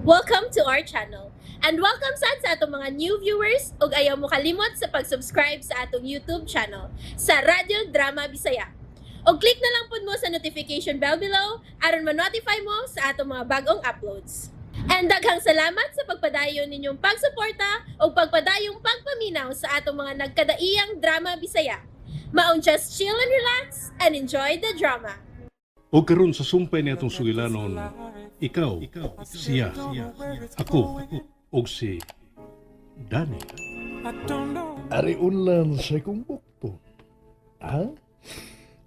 Welcome to our channel. And welcome sad sa atong mga new viewers ug ayaw mo kalimot sa pag-subscribe sa atong YouTube channel sa Radyo Drama Bisaya. Og click na lang pud mo sa notification bell below aron ma-notify mo sa atong mga bagong uploads. And daghang salamat sa pagpadayon ninyong pagsuporta ug pagpadayong pagpaminaw sa atong mga nagkadaiyang drama Bisaya. Maong just chill and relax and enjoy the drama. O karon sa sumpay ni atong sugilanon, ikaw, siya, ako, ug si Danny. Ari unlan sa kong bukton. Ha?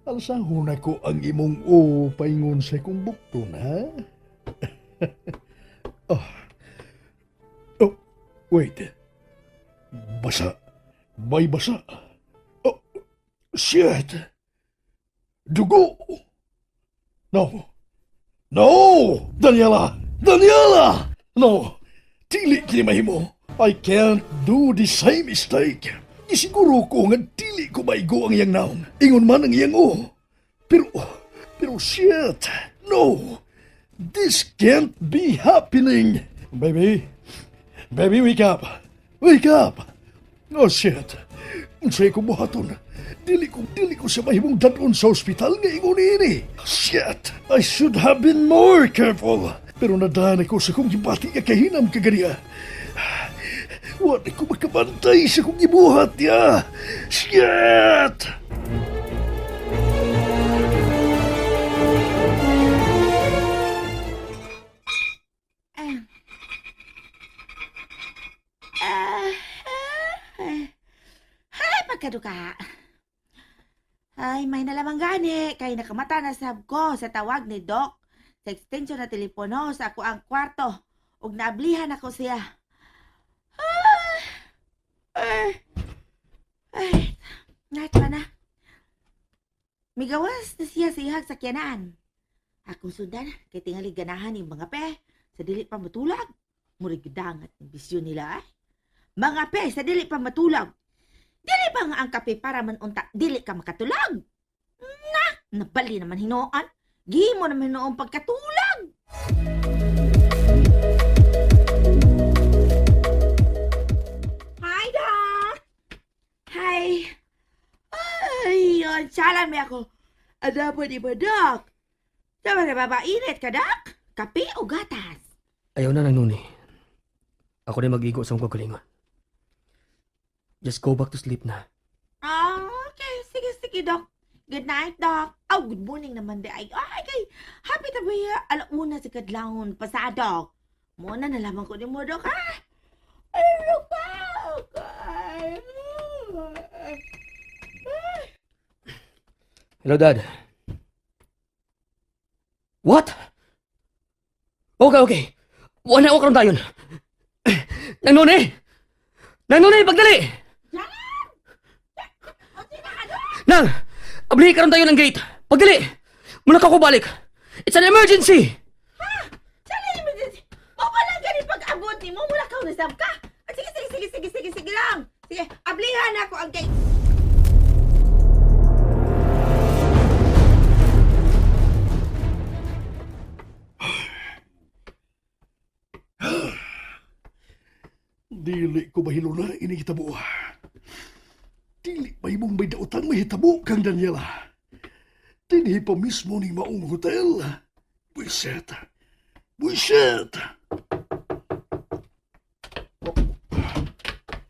Alsahon ako ang imong o paingon sa kong bukton, ha? Oh. Oh, wait. Basa. May basa. Oh, shit. Dugo. No. No! Daniela! Daniela! No! Dili kini mahimo. I can't do the same mistake. Isiguro ko nga dili ko maigo ang iyang naong. Ingon man ang iyang o. Pero shit! No! This can't be happening! Baby! Baby, wake up! Wake up! Oh shit! Unsay ko buhaton? Dili ko siya mahimong dad-on sa ospital nga ingon ini. Shit! I should have been more careful. Pero nadaan ako sa kong gibati nga kahinam kaganiya. Wa na ko makabantay sa kong gibuhat niya. Shit! Ah, ah, ay, pagkaduka. Ay, may nalamang gani. Kay nakamata na sab ko sa tawag ni Doc. Sa extension na telepono sa ako ang kwarto. Ug naablihan ako siya. Ay, ay, ay, pa na. Migawas na siya sa ihag sakyanan. Akong sundan, kay tingali ganahan yung mga pe sa dili pa matulag. Murig dangat ng bisyo nila ay. Mga pe sa dili pa matulag. Dili ba nga ang kape para man unta dili ka makatulag? Na, nabali naman hinuon. Gihimo naman hinuon pagkatulag. Hi, Doc! Hi! Ay, yun, salam ako. Ada po di ba, Doc? Sama na ba init ka, Doc? Kape o gatas? Ayaw na nang nuni. Ako na mag-igo sa akong kagalingon. Just go back to sleep na. Ah, okay. Sige, sige, Doc. Good night, Doc. Oh, good morning naman di. Ay, ay, kay, happy ta ba alauna sa kadlawon pasado, Doc. Muna na lamang ko ni mo, Doc, ha? Ay, Doc, ay. Hello, Dad. What? Okay, okay. Wala ako karon dayon. Nang nuni! Nang nuni, pagdali! Nang! Ablihi karon tayo ng gate. Pagdali! Mula ka ko balik. It's an emergency! Sana emergency. Mo pa lang gani pag-abot ni mo, mula ka nasab ka. Ah, sige, sige, sige, sige, sige, sige lang. Sige, ablihan ako ang gate. Dili ko mahiluna ini hitabo. Dili mahimong may daotang mahitabo kang Daniela. Dinhi pa mismo ni maong hotel. Buiset. Buiset.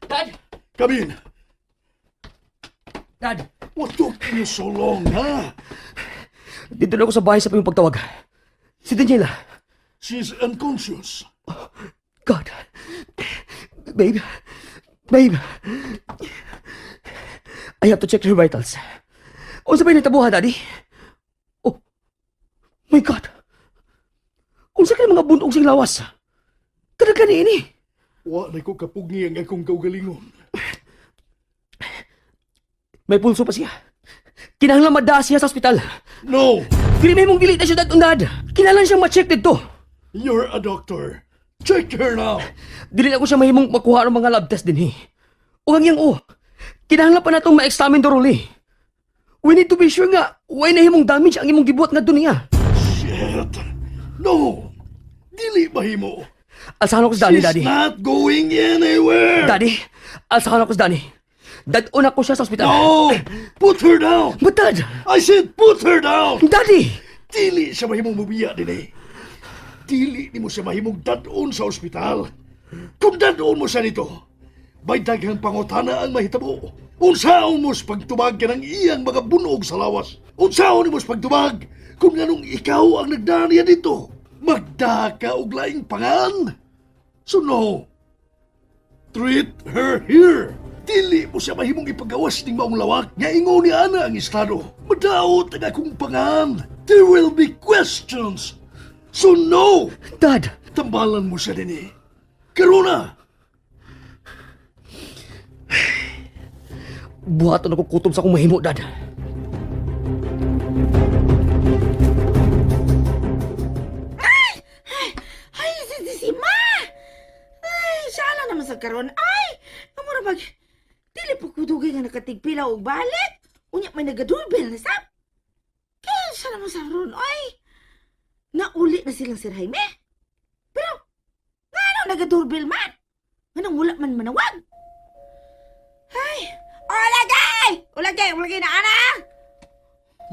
Dad! Come in. Dad! What took you so long, ha? Dito na ako sa bahay sa iyong pagtawag. Si Daniela. She's unconscious. God. Babe. Babe. I have to check her vitals. Unsa ba nitabuha, Daddy? Oh. My God. Unsa kay mga buntong sing lawas? Kada ni ini. Wa na ko kapugni ang akong kaugalingon. May pulso pa siya. Kinahanglan madaa siya sa ospital. No! Dili may mong dili na siya dad Dad. Kinahanglan siyang ma-check dito. You're a doctor. Check her now. Dili na ko siya mahimong makuha ng mga lab test din eh. O ang iyang o. Kinahanglan pa natong ma-examine thoroughly. We need to be sure nga way nahimong damage ang imong gibuhat nga niya. Shit! No! Dili mahimo. Alsahan ako sa Danny, She's Daddy. not going anywhere. Daddy, alsahan ako sa Danny. Dad-on ako siya sa ospital. No! Put her down! But Dad! I said put her down! Daddy! Dili siya mahimong mubiya din eh. Dili nimo siya mahimong dadon sa ospital. Kung dadon mo siya nito, may daghang pangutana ang mahitabo. Unsaon mo sa pagtubag kanang iyang mga bunog sa lawas? Unsaon mo sa pagtubag kung anong ikaw ang nagdaniya dito? Magdaka og laing pangan? So no, treat her here. Dili mo siya mahimong ipagawas ning maong lawak nga ingon ni ana ang estado. Madaot ang akong pangan. There will be questions. So no, Dad! tambalan mo siya dinhi. Karuna, Buhaton ako kutob sa akong mahimo, Dad. Ay, si Ma! Ay, siya lang naman sa karon. Ay, kamura mag... Dili po kudugay nga nakatigpila og balik. Unya may nagadulbel na sab. Kaya siya naman sa ron. Ay, nauli na silang Sir Jaime. Pero, nga nagadulbel man? Nganong wala man manawag? Ay, ulagay! Ulagay, ulagay na ana!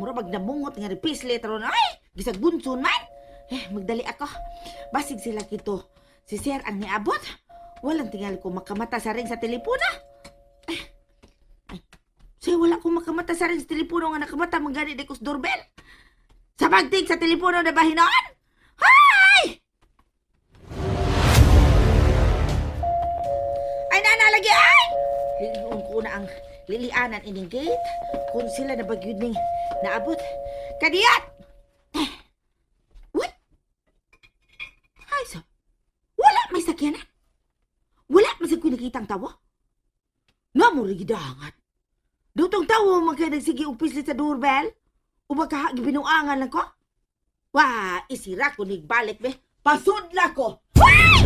Mura mag namungot nga ripislit ron. Ay, gisag bunson man. Eh, magdali ako. Basig sila kito. Si Sir ang niabot. Walang tingali ko makamata sa ring sa telepono. Eh, ay, siya wala ko makamata sa ring sa telepono nga nakamata manggani di ko sa doorbell. Sa pagting sa telepono na ba hinoon? Hay! Ay, nana, lagi, ay! Liliun ko na ang lilianan ining gate. Kung sila na bagyod ning naabot. Kadiyat! Eh, what? Ay, so, wala may sakyanan. Wala man sa nakitang tawo. Namurigidangan. Dutong tawo man kay nagsige og pislit sa doorbell. O baka gibinuangan lang ko. Wa, isira ko nigbalik be. Pasudla ko. Ay!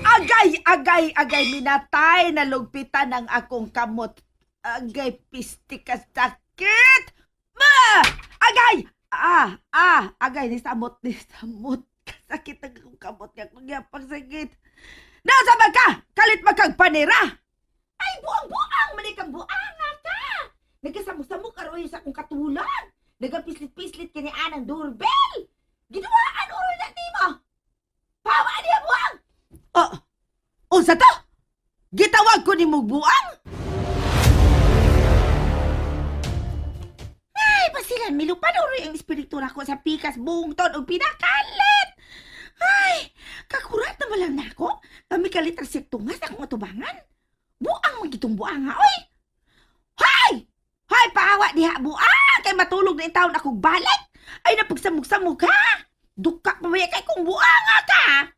Agay, agay, agay, minatay na lugpitan ang akong kamot. Agay, pisti ka sakit! Ma! Agay! Ah, ah, agay, ni samot, ni samot. Kasakit ang akong kamot nga kung yapang sakit. Nasa ba ka? Kalit makag panira! Ay, buang-buang, mali kang buanga ka! Nagkasamok-samok aroy sa akong katulad. Nagapislit-pislit kini anang doorbell. Giduwaan uroy na nimo. Pawa niya buang! Oh, unsa to? Gitawag ko ni buang? Ay, basilan, milupan uroy ang espiritu nako sa pikas buong ton og pinakalit. Ay, kakurat na malang nako. Kami kalit ang sektungas akong atubangan. Buang magitong buang ha, oy. Hoy! Hoy, paawa diha buang kay matulog na intawon akong balik. Ay, napagsamog-samog ha. Duka pa ba kay kung buang ka?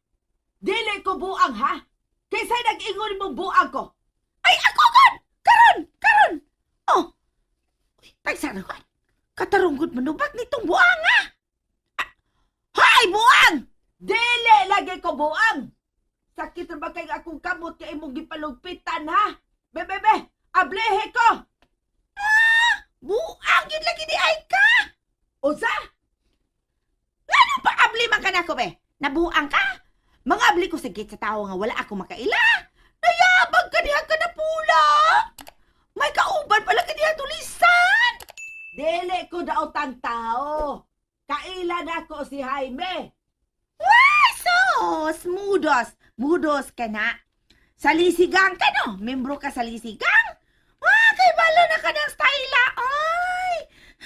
Dili ko buang ha. Kaysa nag-ingon mo buang ko. Ay, ako kon! Karon! Karon! Oh! Uy, tagsara ko. Katarunggod manubag nitong buang ha. Ah, hoy, buang! Dili lagi ko buang! Sakit ra ba kay akong kamot kay imong gipalugpitan ha? Be be be, ablehe ko. Ah, buang yun lagi ni ay ka. Unsa? Ngano pa abli man ka nako be? Nabuang ka? Mga abli ko sa gate sa tao nga wala ako makaila. Nayabag ka diha ka na pula. May kauban pala ka diha tulisan. Dili ko daotang tao. Kaila nako si Jaime. Why sos? Mudos. Mudos ka na. Salisigang ka no? Membro ka sa lisigang? Wah, kay bala na ka ng styla. Ay,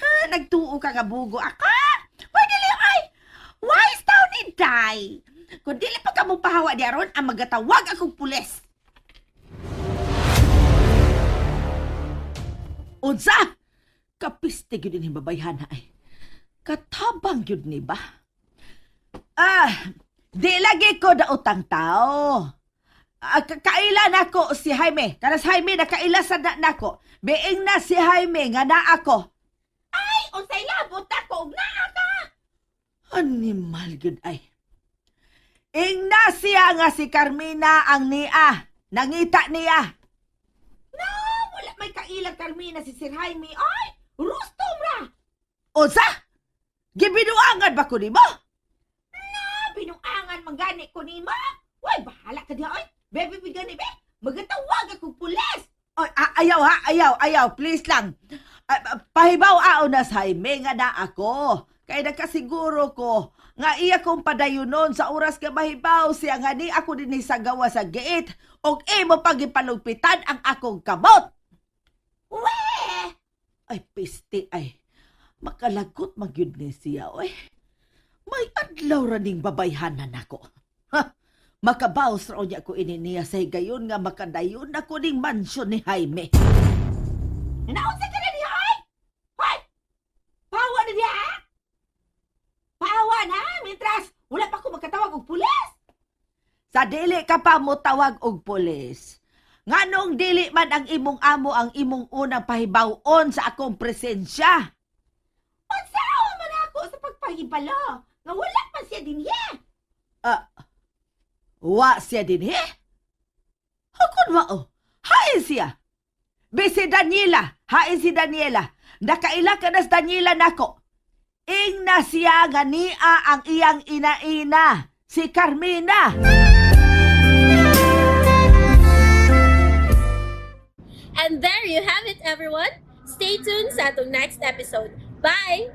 ha, nagtuo ka nga bugo ako. Why dili ay? Wise taon ni Day. Kung dili pa ka mo pahawa di aron, ang magatawag akong pulis. Unsa? Kapiste gyud ni babayhana ay. Katabang gyud ni ba? Ah, di lagi ko daotang tao. Ah, kaila nako si Jaime. Kanas Jaime nakaila sa na nako. Being na si Jaime nga naa ako. Ay, unsay labot ako og naa ka. Animal gyud ay. Ing na siya nga si Carmina ang niya. Nangita niya. No, wala may kaila Carmina si Sir Jaime. Ay, Rustom ra. Unsa? Gibinuangan ba ko nimo? Na, binuangan man gani ko nimo. Way, bahala ka diha oy. Bebe bigani be. Magatawag akong pulis. Oy, ayaw ha, ayaw, ayaw, please lang. Ah, pahibaw ao na sa Jaime nga na ako. Kay nakasiguro ko nga iya kong padayonon sa oras nga mahibaw siya nga ni ako dinhi sa gawa sa gate og imo pagipalugpitan ang akong kamot. We! Ay piste ay. Makalagot magyud ni siya oy. May adlaw ra ning babayhanan nako. Ha! Makabaws ra unya ko ini niya sa higayon nga makadayon ako ning mansyon ni Jaime. Naunsa ka na niya ay? Hoy! Pawa na niya ha? Pawa na mientras wala pa ko makatawag og pulis. Sa dili ka pa mo tawag og pulis. Nganong dili man ang imong amo ang imong unang pahibaw-on sa akong presensya? Unsaon man ako sa pagpahibalo nga wala pa siya dinhi. Ah, wa siya dinhi? Hakon mao. Hain siya. Be si Daniela, hain si Daniela. Nakaila ka na sa Daniela nako. Ing na siya nga niya ang iyang ina-ina, si Carmina. And there you have it, everyone. Stay tuned sa atong next episode. Bye!